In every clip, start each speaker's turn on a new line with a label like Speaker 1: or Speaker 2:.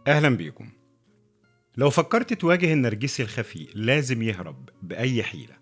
Speaker 1: أهلا بيكم. لو فكرت تواجه النرجسي الخفي لازم يهرب بأي حيلة.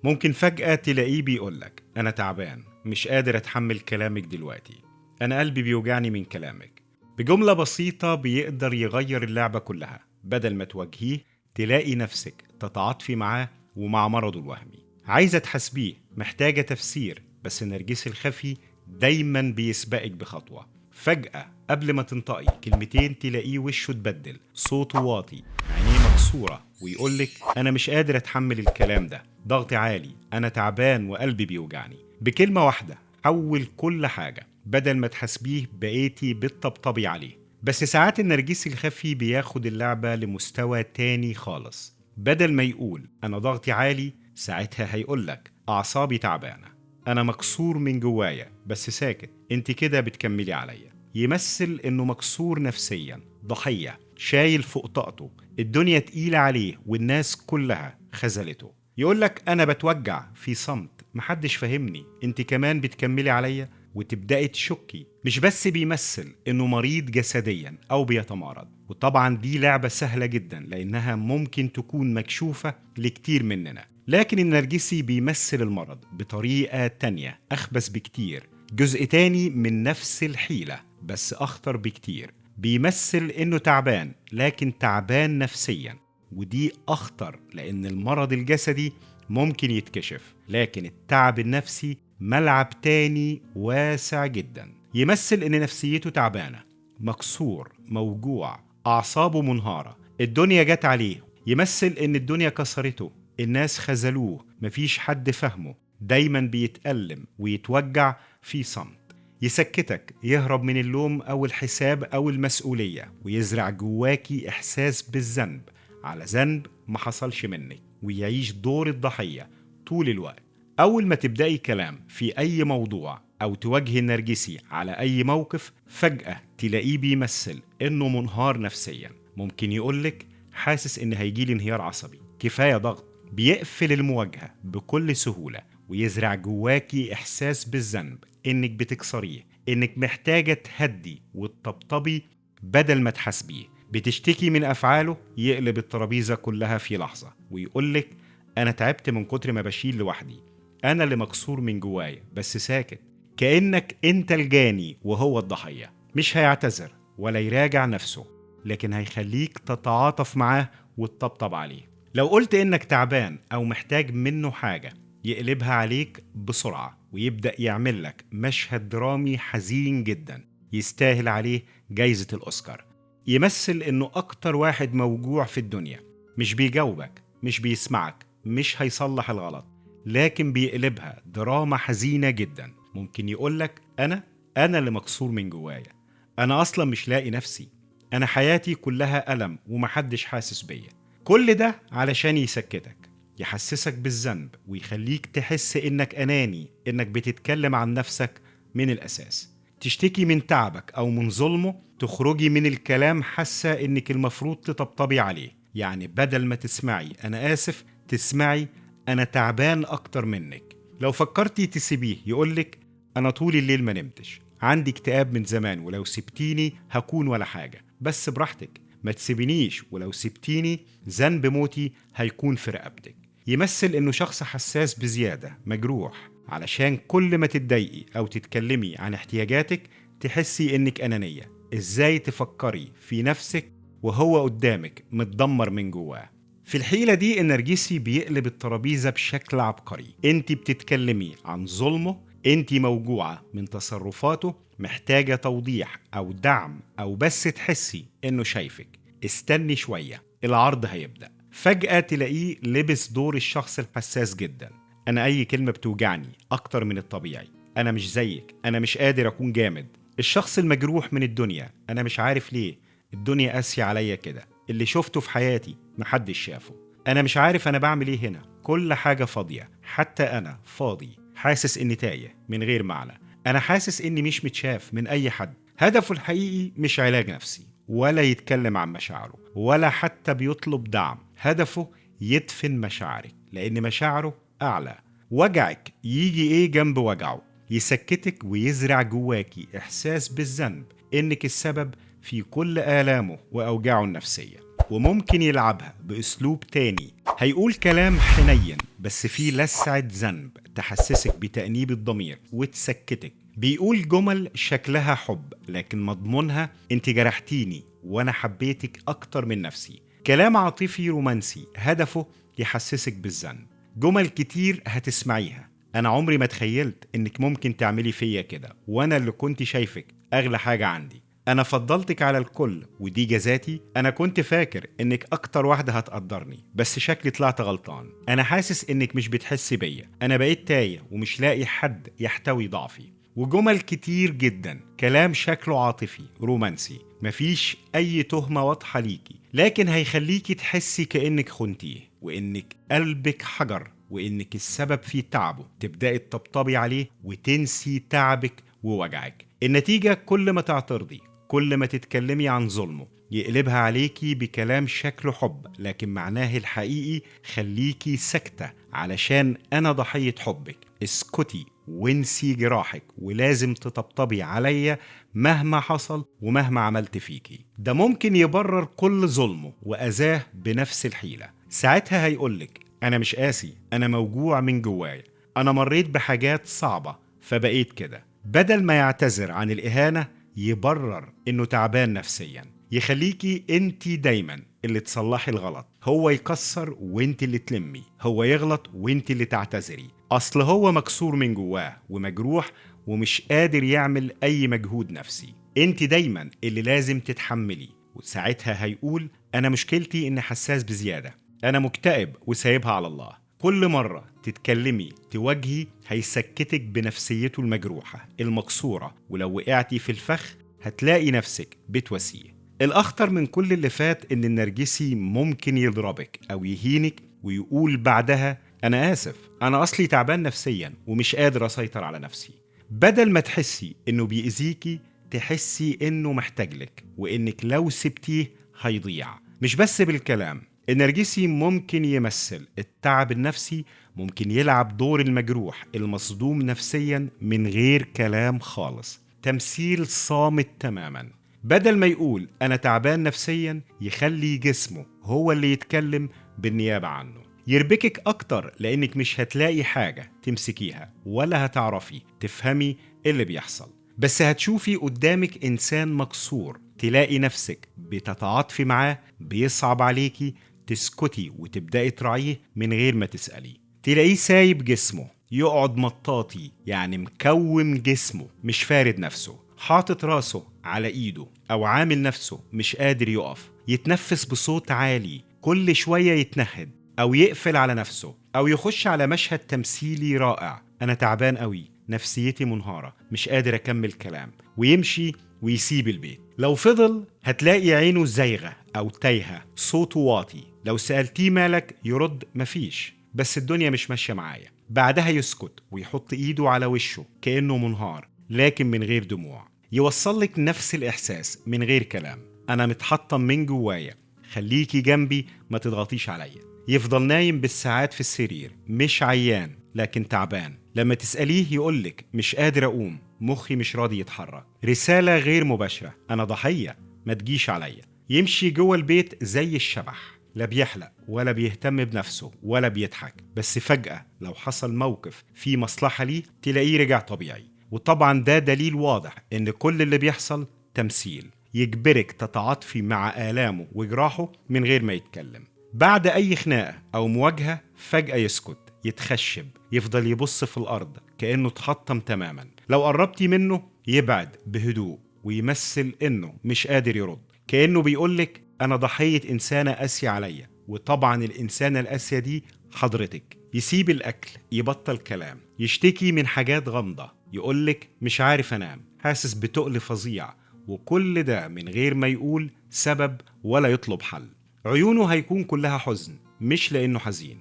Speaker 1: ممكن فجأة تلاقيه بيقولك أنا تعبان، مش قادر أتحمل كلامك دلوقتي، أنا قلبي بيوجعني من كلامك. بجملة بسيطة بيقدر يغير اللعبة كلها. بدل ما تواجهيه تلاقي نفسك تتعاطفي معاه ومع مرضه الوهمي. عايزة تحاسبيه، محتاجة تفسير، بس النرجسي الخفي دايما بيسبقك بخطوة. فجأة قبل ما تنطقي كلمتين تلاقيه وشه اتبدل، صوته واطي، عينيه مكسورة، ويقولك أنا مش قادر أتحمل الكلام ده، ضغطي عالي، أنا تعبان وقلبي بيوجعني. بكلمة واحدة حول كل حاجة. بدل ما تحاسبيه بقيتي بتطبطبي عليه. بس ساعات النرجسي الخفي بياخد اللعبة لمستوى تاني خالص. بدل ما يقول أنا ضغطي عالي، ساعتها هيقولك أعصابي تعبانة، أنا مكسور من جوايا بس ساكت، أنت كده بتكملي عليا. يمثل إنه مكسور نفسيا، ضحية، شايل فوق طاقته، الدنيا تقيلة عليه والناس كلها خذلته. يقولك أنا بتوجع في صمت، محدش فاهمني، أنت كمان بتكملي عليا. وتبدأي تشكي. مش بس بيمثل إنه مريض جسديا أو بيتمارض، وطبعا دي لعبة سهلة جدا لأنها ممكن تكون مكشوفة لكتير مننا، لكن النرجسي بيمثل المرض بطريقة تانية أخبث بكتير، جزء تاني من نفس الحيلة بس أخطر بكتير. بيمثل إنه تعبان لكن تعبان نفسيا، ودي أخطر لأن المرض الجسدي ممكن يتكشف، لكن التعب النفسي ملعب تاني واسع جدا. يمثل إن نفسيته تعبانة، مكسور، موجوع، أعصابه منهارة، الدنيا جت عليه. يمثل إن الدنيا كسرته، الناس خذلوه، مفيش حد فهمه، دايما بيتألم ويتوجع في صمت. يسكتك، يهرب من اللوم أو الحساب أو المسؤولية، ويزرع جواكي إحساس بالذنب على ذنب ما حصلش منك، ويعيش دور الضحية طول الوقت. أول ما تبدأي كلام في أي موضوع أو تواجهي النرجسي على أي موقف، فجأة تلاقيه بيمثل إنه منهار نفسيا. ممكن يقولك حاسس إن هيجيلي انهيار عصبي، كفاية ضغط. بيقفل المواجهة بكل سهولة ويزرع جواكي إحساس بالذنب، إنك بتكسريه، إنك محتاجة تهدي وتطبطبي بدل ما تحاسبيه. بتشتكي من أفعاله، يقلب الترابيزة كلها في لحظة ويقولك أنا تعبت من كتر ما بشيل لوحدي، أنا اللي مكسور من جوايا بس ساكت. كأنك أنت الجاني وهو الضحية. مش هيعتذر ولا يراجع نفسه، لكن هيخليك تتعاطف معاه وتطبطب عليه. لو قلت إنك تعبان أو محتاج منه حاجة، يقلبها عليك بسرعة ويبدأ يعمل لك مشهد درامي حزين جدا يستاهل عليه جايزة الأوسكار. يمثل إنه أكتر واحد موجوع في الدنيا، مش بيجاوبك، مش بيسمعك، مش هيصلح الغلط، لكن بيقلبها دراما حزينة جدا. ممكن يقولك أنا اللي مكسور من جوايا، أنا أصلا مش لاقي نفسي، أنا حياتي كلها ألم ومحدش حاسس بيا. كل ده علشان يسكتك، يحسسك بالذنب ويخليك تحس إنك أناني، إنك بتتكلم عن نفسك من الأساس. تشتكي من تعبك أو من ظلمه، تخرجي من الكلام حاسة إنك المفروض تطبطبي عليه. يعني بدل ما تسمعي أنا آسف، تسمعي أنا تعبان أكتر منك. لو فكرتي تسيبيه يقولك أنا طول الليل ما نمتش، عندي اكتئاب من زمان، ولو سبتيني هكون ولا حاجة، بس براحتك ما تسيبينيش، ولو سبتيني ذنب موتي هيكون في رقبتك. يمثل إنه شخص حساس بزيادة، مجروح، علشان كل ما تتضايقي أو تتكلمي عن احتياجاتك تحسي إنك أنانية. إزاي تفكري في نفسك وهو قدامك متدمر من جواه؟ في الحيلة دي النرجسي بيقلب الترابيزة بشكل عبقري. انت بتتكلمي عن ظلمه، انت موجوعة من تصرفاته، محتاجة توضيح أو دعم أو بس تحسي إنه شايفك. استني شوية، العرض هيبدأ. فجأة تلاقيه لبس دور الشخص الحساس جدا. أنا أي كلمة بتوجعني أكتر من الطبيعي، أنا مش زيك، أنا مش قادر أكون جامد. الشخص المجروح من الدنيا، أنا مش عارف ليه الدنيا قاسية عليا كده، اللي شفته في حياتي محدش شافه، أنا مش عارف أنا بعمل إيه هنا، كل حاجة فاضية، حتى أنا فاضي، حاسس إني تايه من غير معنى، أنا حاسس إني مش متشاف من أي حد. هدفه الحقيقي مش علاج نفسي، ولا يتكلم عن مشاعره، ولا حتى بيطلب دعم. هدفه يدفن مشاعرك، لأن مشاعره أعلى. وجعك يجي إيه جنب وجعه، يسكتك ويزرع جواكي إحساس بالذنب إنك السبب في كل آلامه وأوجاعه النفسية. وممكن يلعبها بأسلوب تاني، هيقول كلام حنين بس فيه لسعة ذنب تحسسك بتأنيب الضمير وتسكتك. بيقول جمل شكلها حب لكن مضمونها انت جرحتيني وانا حبيتك اكتر من نفسي. كلام عاطفي رومانسي هدفه يحسسك بالذنب. جمل كتير هتسمعيها، انا عمري ما تخيلت انك ممكن تعملي فيا كده، وانا اللي كنت شايفك اغلى حاجة عندي، انا فضلتك على الكل ودي جزاتي، انا كنت فاكر انك اكتر واحدة هتقدرني بس شكلي طلعت غلطان، انا حاسس انك مش بتحسي بيا، انا بقيت تايه ومش لاقي حد يحتوي ضعفي. وجمل كتير جدا، كلام شكله عاطفي رومانسي، مفيش اي تهمة واضحة ليكي، لكن هيخليكي تحسي كأنك خنتيه وانك قلبك حجر وانك السبب في تعبه. تبدأي تطبطبي عليه وتنسي تعبك ووجعك. النتيجة كل ما تعترضي، كل ما تتكلمي عن ظلمه، يقلبها عليكي بكلام شكله حب لكن معناه الحقيقي خليكي ساكتة علشان أنا ضحية حبك، اسكتي وانسي جراحك ولازم تطبطبي عليا مهما حصل ومهما عملت فيكي. ده ممكن يبرر كل ظلمه وأذاه بنفس الحيلة. ساعتها هيقولك أنا مش قاسي، أنا موجوع من جوايا، أنا مريت بحاجات صعبة فبقيت كده. بدل ما يعتذر عن الإهانة يبرر إنه تعبان نفسيا، يخليكي انت دايما اللي تصلحي الغلط، هو يكسر وانت اللي تلمي، هو يغلط وانت اللي تعتذري، اصل هو مكسور من جواه ومجروح ومش قادر يعمل اي مجهود نفسي، انت دايما اللي لازم تتحملي. وساعتها هيقول انا مشكلتي اني حساس بزيادة، انا مكتئب وسايبها على الله. كل مرة تتكلمي تواجهي هيسكتك بنفسيته المجروحة المكسورة، ولو وقعتي في الفخ هتلاقي نفسك بتواسيه. الأخطر من كل اللي فات إن النرجسي ممكن يضربك أو يهينك ويقول بعدها أنا آسف، أنا أصلي تعبان نفسيا ومش قادر أسيطر على نفسي. بدل ما تحسي إنه بيأذيكي تحسي إنه محتاجلك وإنك لو سبتيه هيضيع. مش بس بالكلام، النرجسي ممكن يمثل التعب النفسي، ممكن يلعب دور المجروح المصدوم نفسيا من غير كلام خالص، تمثيل صامت تماما. بدل ما يقول أنا تعبان نفسيا يخلي جسمه هو اللي يتكلم بالنيابة عنه. يربكك أكتر لأنك مش هتلاقي حاجة تمسكيها ولا هتعرفي تفهمي اللي بيحصل، بس هتشوفي قدامك إنسان مكسور، تلاقي نفسك بتتعاطفي معاه، بيصعب عليكي تسكتي وتبدأي تراعيه من غير ما تسألي. تلاقيه سايب جسمه، يقعد مطاطي، يعني مكوم جسمه مش فارد نفسه، حاطط راسه على ايده او عامل نفسه مش قادر يقف، يتنفس بصوت عالي، كل شوية يتنهد او يقفل على نفسه، او يخش على مشهد تمثيلي رائع، انا تعبان قوي، نفسيتي منهارة، مش قادر اكمل كلام، ويمشي ويسيب البيت. لو فضل هتلاقي عينه زايغة او تايهة، صوته واطي، لو سألتيه مالك يرد مفيش، بس الدنيا مش ماشية معايا. بعدها يسكت ويحط ايده على وشه كأنه منهار لكن من غير دموع. يوصلك نفس الإحساس من غير كلام، أنا متحطم من جوايا، خليكي جنبي ما تضغطيش عليا. يفضل نايم بالساعات في السرير، مش عيان لكن تعبان. لما تسأليه يقولك مش قادر أقوم، مخي مش راضي يتحرك. رسالة غير مباشرة، أنا ضحية ما تجيش عليا. يمشي جوه البيت زي الشبح، لا بيحلق ولا بيهتم بنفسه ولا بيضحك، بس فجأة لو حصل موقف فيه مصلحة ليه تلاقيه رجع طبيعي. وطبعا ده دليل واضح ان كل اللي بيحصل تمثيل، يجبرك تتعاطفي مع آلامه وجراحه من غير ما يتكلم. بعد أي خناقة أو مواجهة فجأة يسكت، يتخشب، يفضل يبص في الأرض كأنه اتحطم تماما. لو قربتي منه يبعد بهدوء ويمثل إنه مش قادر يرد، كأنه بيقولك أنا ضحية إنسانة قاسية عليا، وطبعا الإنسانة القاسية دي حضرتك. يسيب الأكل، يبطل كلام، يشتكي من حاجات غامضة، يقولك مش عارف أنام، حاسس بتقل فظيع، وكل ده من غير ما يقول سبب ولا يطلب حل. عيونه هيكون كلها حزن، مش لأنه حزين،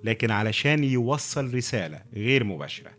Speaker 1: لكن علشان يوصل رسالة غير مباشرة،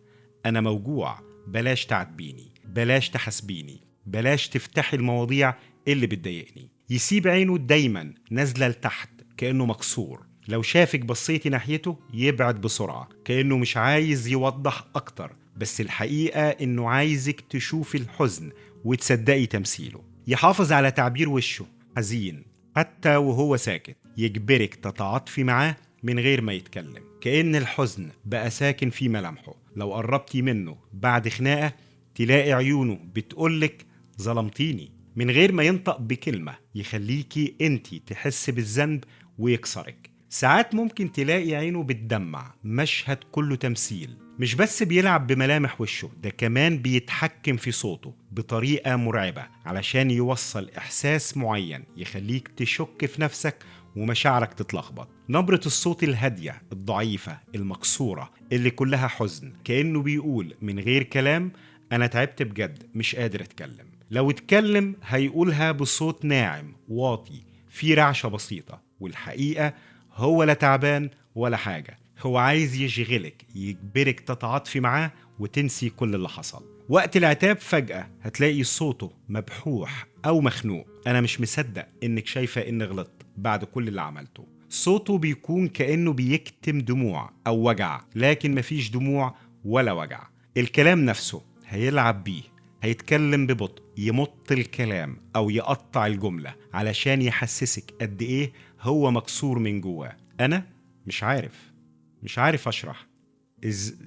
Speaker 1: أنا موجوع، بلاش تعاتبيني، بلاش تحاسبيني، بلاش تفتحي المواضيع اللي بتضايقني. يسيب عينه دايما نازلة لتحت كأنه مكسور، لو شافك بصيتي ناحيته يبعد بسرعة كأنه مش عايز يوضح أكتر، بس الحقيقة إنه عايزك تشوفي الحزن وتصدقي تمثيله. يحافظ على تعبير وشه حزين حتى وهو ساكت، يجبرك تتعاطفي معاه من غير ما يتكلم، كأن الحزن بقى ساكن في ملامحه. لو قربتي منه بعد خناقة تلاقي عيونه بتقولك ظلمتيني من غير ما ينطق بكلمة، يخليكي انتي تحس بالذنب ويكسرك. ساعات ممكن تلاقي عينه بتدمع، مشهد كله تمثيل، مش بس بيلعب بملامح وشه، ده كمان بيتحكم في صوته بطريقة مرعبة علشان يوصل إحساس معين يخليك تشك في نفسك ومشاعرك تتلخبط. نبرة الصوت الهادية الضعيفة المكسورة اللي كلها حزن، كأنه بيقول من غير كلام أنا تعبت بجد، مش قادر أتكلم. لو اتكلم هيقولها بصوت ناعم واطي في رعشة بسيطة، والحقيقة هو لا تعبان ولا حاجة، هو عايز يشغلك، يجبرك تتعاطفي معاه وتنسي كل اللي حصل. وقت العتاب فجأة هتلاقي صوته مبحوح أو مخنوق، أنا مش مصدق إنك شايفة إني غلطت بعد كل اللي عملته. صوته بيكون كأنه بيكتم دموع أو وجع، لكن مفيش دموع ولا وجع. الكلام نفسه هيلعب بيه، هيتكلم ببطء، يمط الكلام أو يقطع الجملة علشان يحسسك قد إيه هو مكسور من جواه. أنا مش عارف أشرح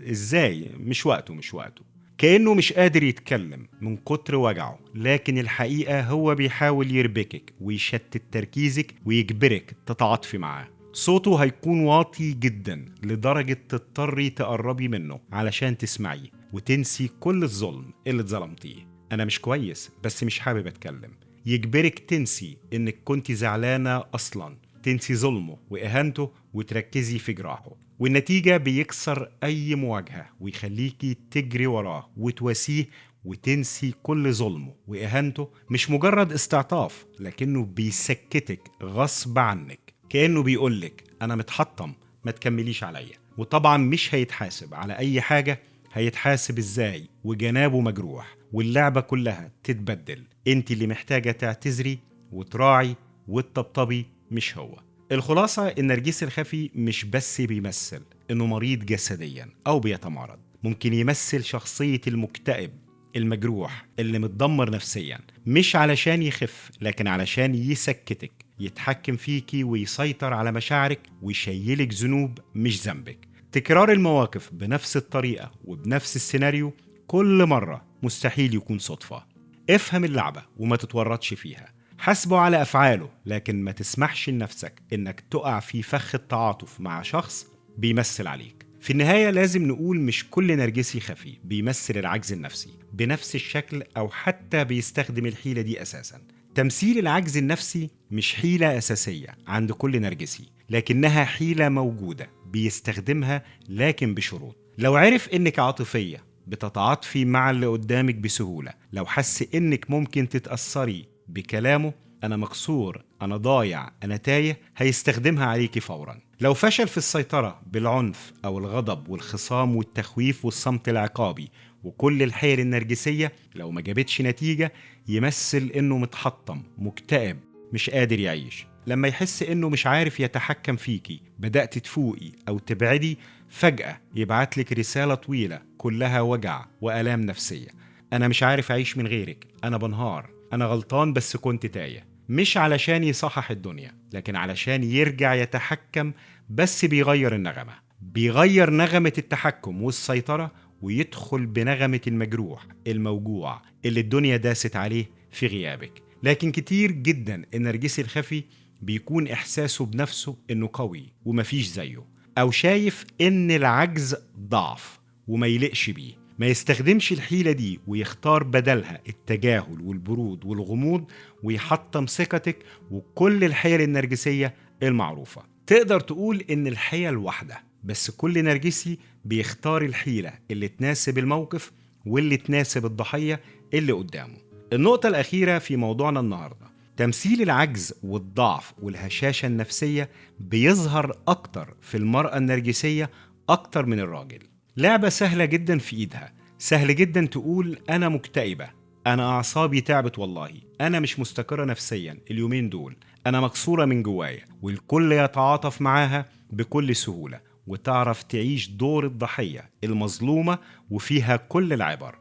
Speaker 1: إزاي، مش وقته. كأنه مش قادر يتكلم من كتر وجعه، لكن الحقيقة هو بيحاول يربكك ويشتت تركيزك ويجبرك تتعاطفي معاه. صوته هيكون واطي جدا لدرجة تضطري تقربي منه علشان تسمعيه وتنسي كل الظلم اللي اتظلمتيه. أنا مش كويس بس مش حابب أتكلم. يجبرك تنسي إنك كنت زعلانة أصلا، تنسي ظلمه وإهانته وتركزي في جراحه. والنتيجة بيكسر أي مواجهة ويخليكي تجري وراه وتواسيه وتنسي كل ظلمه وإهانته. مش مجرد استعطاف، لكنه بيسكتك غصب عنك، كأنه بيقولك أنا متحطم ما تكمليش عليا. وطبعا مش هيتحاسب على أي حاجة، هيتحاسب إزاي وجنابه مجروح واللعبة كلها تتبدل. انت اللي محتاجة تعتذري وتراعي وتطبطبي، مش هو. الخلاصة، النرجسي الخفي مش بس بيمثل إنه مريض جسديا أو بيتمارض، ممكن يمثل شخصية المكتئب المجروح اللي متدمر نفسيا، مش علشان يخف لكن علشان يسكتك، يتحكم فيكي ويسيطر على مشاعرك ويشيلك ذنوب مش ذنبك. تكرار المواقف بنفس الطريقة وبنفس السيناريو كل مرة مستحيل يكون صدفة. افهم اللعبة وما تتورطش فيها، حاسبه على أفعاله، لكن ما تسمحش لنفسك إنك تقع في فخ التعاطف مع شخص بيمثل عليك. في النهاية لازم نقول مش كل نرجسي خفي بيمثل العجز النفسي بنفس الشكل أو حتى بيستخدم الحيلة دي أساسا. تمثيل العجز النفسي مش حيلة أساسية عند كل نرجسي، لكنها حيلة موجودة بيستخدمها لكن بشروط. لو عرف إنك عاطفية بتتعاطفي مع اللي قدامك بسهولة، لو حس إنك ممكن تتأثري بكلامه أنا مكسور، أنا ضايع، أنا تايه، هيستخدمها عليكي فورا. لو فشل في السيطرة بالعنف أو الغضب والخصام والتخويف والصمت العقابي وكل الحيل النرجسية، لو ما جابتش نتيجة يمثل إنه متحطم مكتئب مش قادر يعيش. لما يحس إنه مش عارف يتحكم فيكي، بدأت تفوقي أو تبعدي، فجأة يبعتلك رسالة طويلة كلها وجع وآلام نفسية. أنا مش عارف أعيش من غيرك، أنا بنهار، أنا غلطان بس كنت تايه. مش علشان يصحح الدنيا، لكن علشان يرجع يتحكم، بس بيغير النغمة، بيغير نغمة التحكم والسيطرة ويدخل بنغمة المجروح الموجوع اللي الدنيا داست عليه في غيابك. لكن كتير جدا النرجسي الخفي بيكون إحساسه بنفسه إنه قوي ومفيش زيه، أو شايف إن العجز ضعف وما يلقش بيه، ما يستخدمش الحيلة دي ويختار بدلها التجاهل والبرود والغموض ويحطم ثقتك وكل الحيل النرجسية المعروفة. تقدر تقول إن الحيل واحدة، بس كل نرجسي بيختار الحيلة اللي تناسب الموقف واللي تناسب الضحية اللي قدامه. النقطة الأخيرة في موضوعنا النهاردة، تمثيل العجز والضعف والهشاشة النفسية بيظهر أكتر في المرأة النرجسية أكتر من الراجل. لعبة سهلة جدا في إيدها، سهل جدا تقول أنا مكتئبة، أنا أعصابي تعبت والله، أنا مش مستقرة نفسيا اليومين دول، أنا مكسورة من جوايا، والكل يتعاطف معاها بكل سهولة، وتعرف تعيش دور الضحية المظلومة وفيها كل العبر.